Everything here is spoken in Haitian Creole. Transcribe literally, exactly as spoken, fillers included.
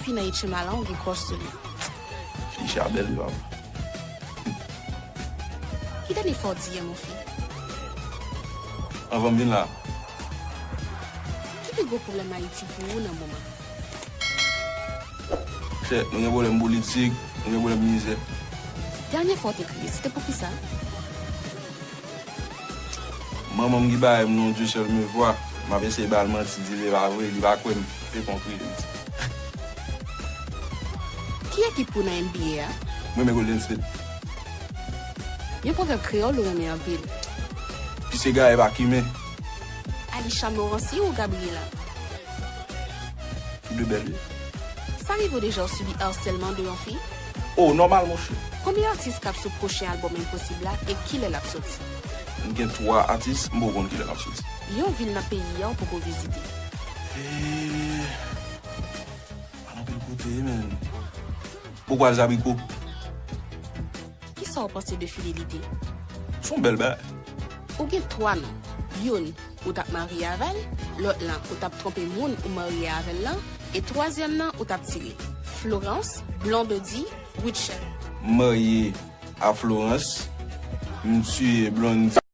Pi nan H M A lan, ou gen crush sou li. Fi sa bèl wi papa. Ki dènye fwa w di yè, mon fi? Anvan m vin la. Ki pi gwo pwoblèm Ayiti pou ou nan moman? Chè, nou gen pwoblèm politik, nou gen pwoblèm mizè. Dènye fwa w te kriye, se te pou kisa? Manman m ki bay m non, Dieu seul me voit. M ap eseye ba l manti, di l e pa vre, li pa kwè m. Te konpri, li di. Ki ekip ou nan N B A a? Mwen renmen Golden State. Yon pwovèb kreyòl ou renmen anpil. Pise gaye pa kimen. Alisha Morancy ou Gabriela? Tou de bèl wi. Sa rive w deja w sibi harcèlement de yon fi? Oh, nòmal monchè. Konbyen atis k ap sou pwochen albòm Enposib la e kilè l ap soti? M gen twa atis, m poko konn kilè l ap soti. Yon vil nan peyi a w poko vizite? Eh, pa nan pil kote, men. Poko al Zabriko. Kisa w panse de fidelite? Se yon bèl bagay. Ou gen twa non. Youn, ou t ap marye avè l, lòt lan, ou t ap twonpe moun ou marye avè l lan, e twazyèm nan, ou t ap tire l. Florence, Blondedy, Rutshelle. M marye a Florence, m tiye Blondedy.